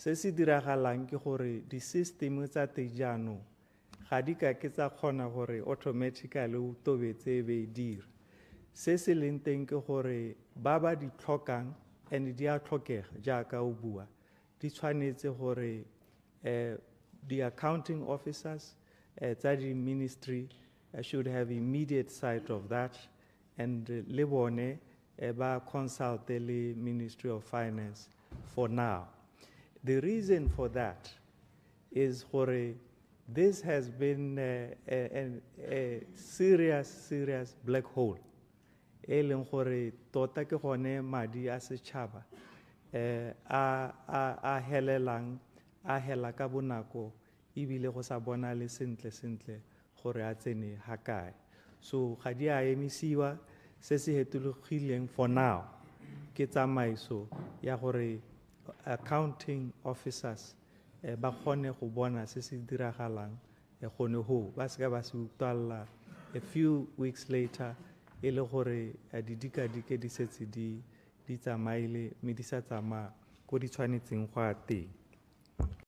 Se se diragalang ke gore di-system tsa teng jaanong ga di ka ke tsa kgona gore automatically o tobetse e be e dira. Se se leng teng ke gore ba ba di tlhokang, and di a tlhokega jaaka o bua, di tshwanetse gore the accounting officers tsa di-ministry should have immediate sight of that, and le bone ba consult le Ministry of Finance for now. The reason for that is gore this has been a serious, serious black hole e leng gore tota ke gone madi a setšhaba a helelang, a hela ka bonako, ebile go sa bonale sentle sentle gore a tsene ha kae. So ga di a emisiwa. Se se hetologileng for now ke tsamaiso ya gore accounting officers ba kgone go bona se se diragalang gone ho, ba seka ba se utlwalla a few weeks later e le gore didikadike di setse di tsamaile mme di sa tsamaya ko di tshwanetseng go ya teng.